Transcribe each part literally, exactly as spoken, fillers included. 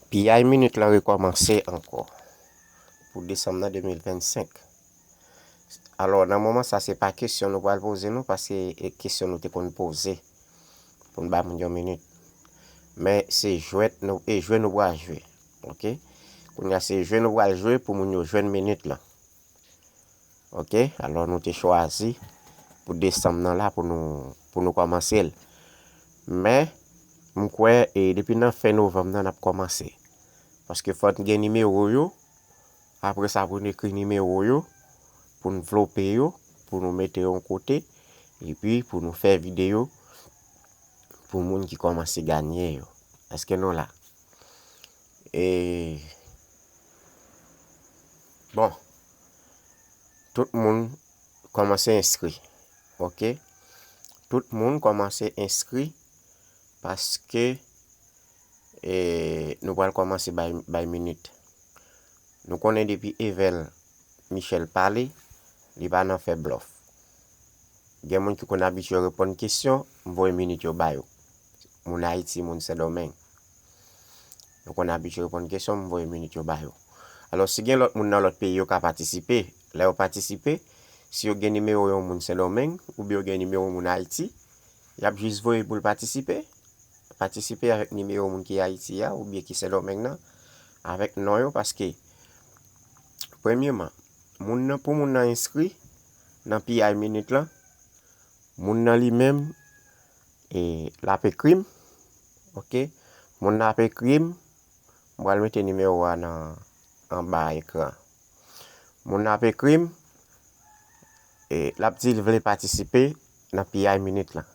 P I minit lan rekòmanse ankò pou desanm nan de mil vennsenk. Alò, nan moman sa, se pa kesyon nou pral poze nou, paske e kesyon nou te konn poze pou n ba moun yon minit. Men se jwèt nou, e jwe nou pral jwe. Oke? Kounye a, se jwe nou pral jwe pou moun yo jwenn minit lan. Oke? Alò, nou te chwazi pou desanm nan la pou nou, pou nou kòmanse l. Men, m kwè, e depi nan fen novanm nan, n ap kòmanse. Paske fò n gen nimewo yo, apre sa, pou n ekri nimewo yo, pou n vlope yo, pou nou mete yo yon kote, epi pou nou fè videyo pou moun ki kòmanse ganye yo. Èske nou la? E, bon, tout moun kòmanse enskri. Oke? Tout moun kòmanse enskri paske, e, nou pral kòmanse bay, bay minit. Nou konnen depi Evel Michel pale, li pa nan fè blòf. Gen moun ki konn abitye reponn kesyon, m voye minit yo ba yo. Moun Ayiti, moun Sendomeng. Yo konn abitye reponn kesyon, m voye minit yo ba yo. Alò, si gen lòt moun nan lòt peyi, yo ka patisipe. Lè yo patisipe, si yo gen nimewo yon moun Sendomeng, oubyen yo gen nimewo moun Ayiti, y ap jis voye pou l patisipe. Patisipe avèk nimewo moun ki Ayiti a, oubyen ki Sendomeng nan, avèk non yo, paske, premyeman, moun nan, pou moun nan enskri nan P I minit lan, moun nan li menm, e, l ap ekri m, oke? Moun nan ap ekri m, m pral mete nimewo a nan, anba ekran. Moun nan ap ekri m, e, l ap di l vle patisipe nan P I minit lan.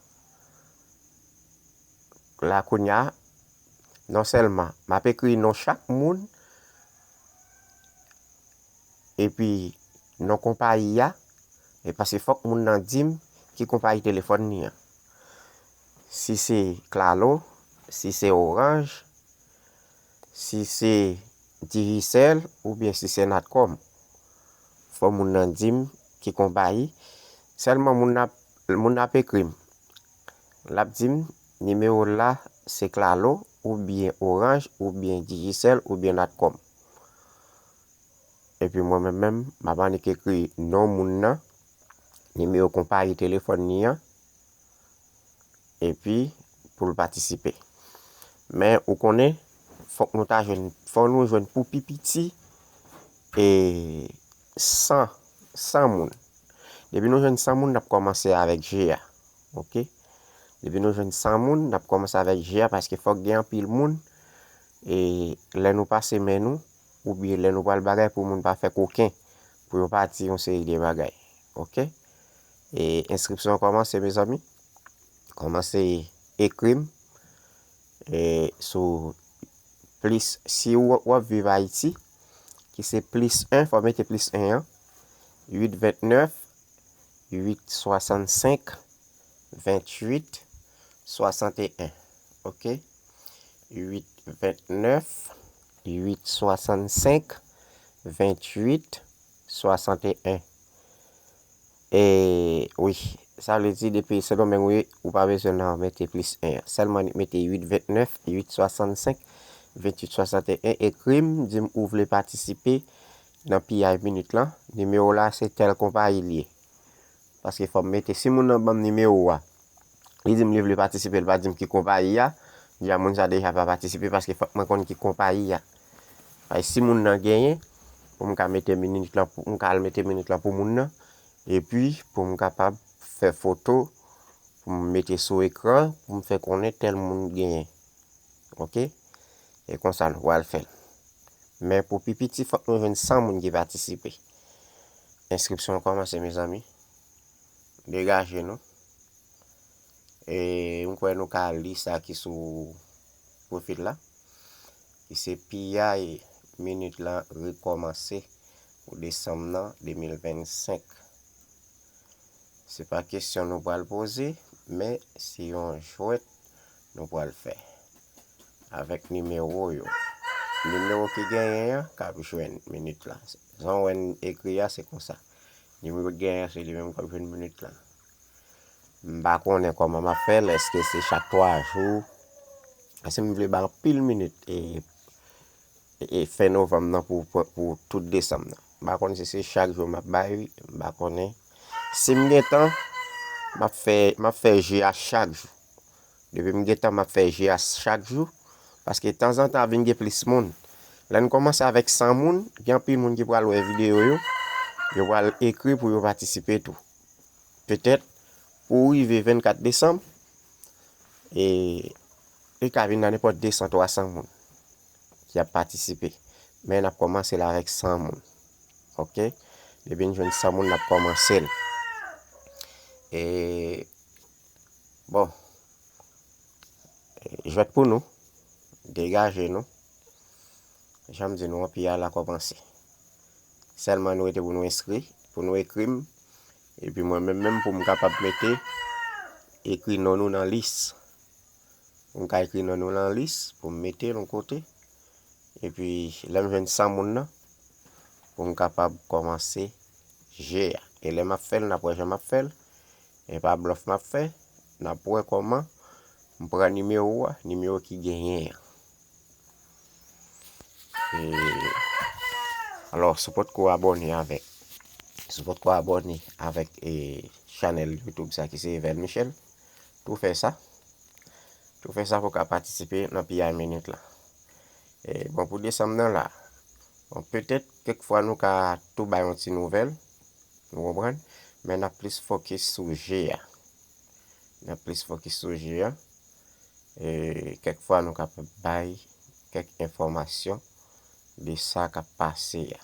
La kounye a, non sèlman m ap ekri non chak moun, epi non konpayi a, e paske fòk moun nan di m ki konpayi telefòn li an. Si se Claro, si se Orange, si se Digicel, oubyen si se Natcom. Fò moun nan di m ki konpayi. Sèlman moun nan ap, moun nan ap ekri m. L ap di m nimewo l la se Claro, oubyen Orange, oubyen Digicel, oubyen Natcom. Epi mwen menm menm, m ap annik ekri non moun nan, nimewo konpayi telefòn li an, epi pou l patisipe. Men ou konnen, fòk nou ta jwenn, fò nou jwenn pou pi piti, e, san, san moun. Depi nou jwenn san moun, n ap kòmanse avèk je a. Oke? Depi nou jwenn san moun, n ap kòmanse avèk je a, paske fòk gen anpil moun, e lè nou pase men nou, oubyen lè nou pral bagay, pou moun pa fè koken, pou yo pa di yon seri de bagay. Oke? E enskripsyon an kòmanse, mezanmi. Kòmanse ekri m, e, sou plis, si w, w ap viv Ayiti, ki se plis en, fò mete plis en an, uit vennèf, uit swasannsenk, venntuit, swasanteyen. Oke? Uit vennèf, uit swasannsenk, venntuit, swasanteyen. E, wi, sa vle di depi Sendomeng ou ye, ou pa bezwen nan mete plis en an. Sèlman mete uit vennèf, uit swasannsenk, venntuit swasanteyen, ekri m, di m ou vle patisipe nan P I minit lan. Nimewo la se tèl konpayi l ye. Paske fò m mete, si moun nan ban m nimewo a, li di m li vle patisipe, li pa di m ki konpayi a, deja moun sa deja pa patisipe paske fòk mwen konn ki konpayi a. Paske si moun nan genyen, pou m ka mete minit lan, pou m ka al mete minit lan pou moun nan, epi pou m kapab fè foto, pou m mete sou ekran, pou m fè konnen tèl moun genyen. Oke? E konsa nou pral fè l. Men pou pi piti, fòk nou jwenn san moun ki patisipe. Enskripsyon an kòmanse, mezanmi. Degaje nou. E m kwè nou ka li sa ki sou pwofil la. Ki se P I minit lan rekòmanse pou desanm nan de mil vennsenk. Se pa kesyon nou pral poze, men se yon jwèt nou pral fè avèk nimewo yo. Nimewo ki genyen an k ap jwenn minit la. Jan w wè n ekri a, se konsa. Nimewo ki genyen an, se li menm k ap jwenn minit la. M pa konnen kòman m ap fè l, èske se chak twa jou? Paske m vle bay anpil minit, e e fen novanm nan pou, pou, pou tout desanm nan. M pa konn si se chak jou m ap bay, m pa konnen. Si m gen tan, m ap fè, m ap fè je a chak jou. Depi m gen tan, m ap fè je a chak jou. Paske tanzantan, ap vin gen plis moun. Lè n kòmanse avèk san moun, gen anpil moun ki pral wè videyo yo. Yo pral ekri pou yo patisipe tou. Petèt, pou rive vennkat desanm, e, li ka vin nan nenpòt de san, twa san moun ki ap patisipe. Men n ap kòmanse l avèk san moun. Oke? Depi n jwenn san moun, n ap kòmanse l. E, bon, e, jwèt pou nou. Degaje nou. Jan m di nou an, pi a la kòmanse. Sèlman nou rete pou nou enskri, pou nou ekri m. Epi mwen menm menm pou m kapab mete, ekri non nou nan lis. Pou m ka ekri non nou nan lis, pou m mete l yon kote. Epi lè m jwenn san moun nan, pou m kapab kòmanse je a. E lè m ap fè l, n ap wè jan m ap fè l. E pa blòf m ap fè, n ap wè kòman m pran nimewo a, nimewo ki genyen an. E, alò, si w potko abòne avèk, si w potko abòne avèk, e, chanèl YouTube sa ki se Evel Michel, tou fè sa. Tou fè sa pou w ka patisipe nan P I Minute la. E, bon, pou desanm nan la, bon, petèt, kèk fwa nou ka tou bay yon ti nouvèl, nou konprann, men n ap plis fokis sou je a. N ap plis fokis sou je a. E, kèk fwa nou kapab bay kèk enfòmasyon de sa k ap pase a.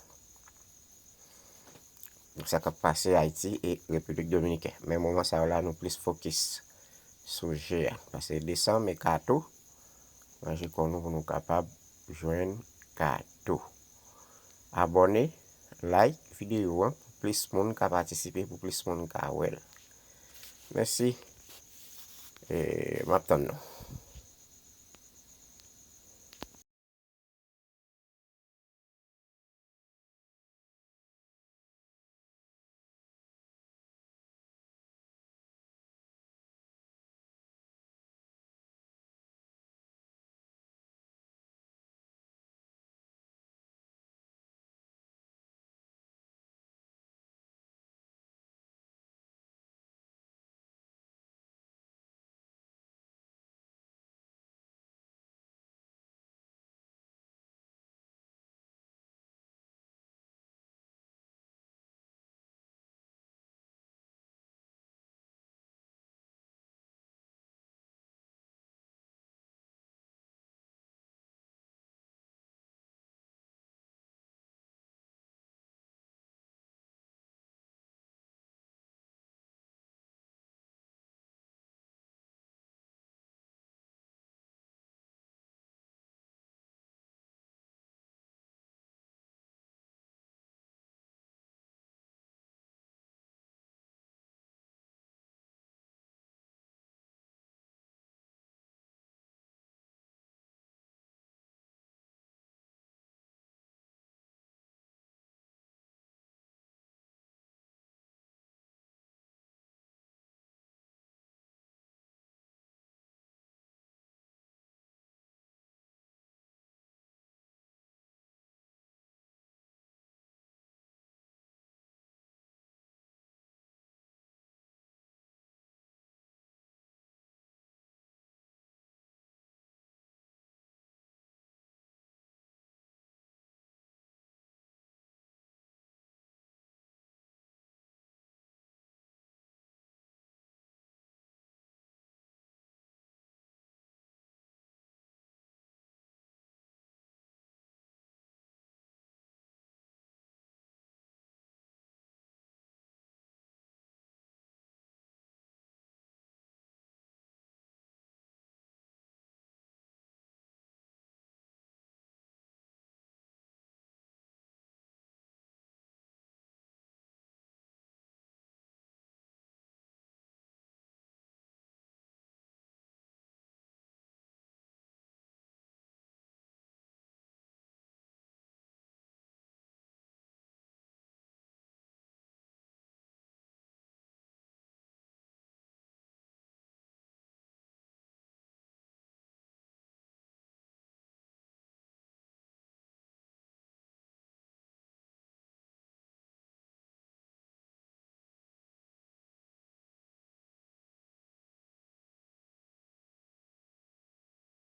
Sa k ap pase Ayiti e Repiblik Dominikèn. Men moman sa yo la, nou plis fokis sou je a. Paske desanm e kato, manje kò nou pou nou kapab jwenn kato. Abòne, like videyo an, pou plis moun ka patisipe, pou plis moun ka wè l. Mèsi. E, m ap tann nou.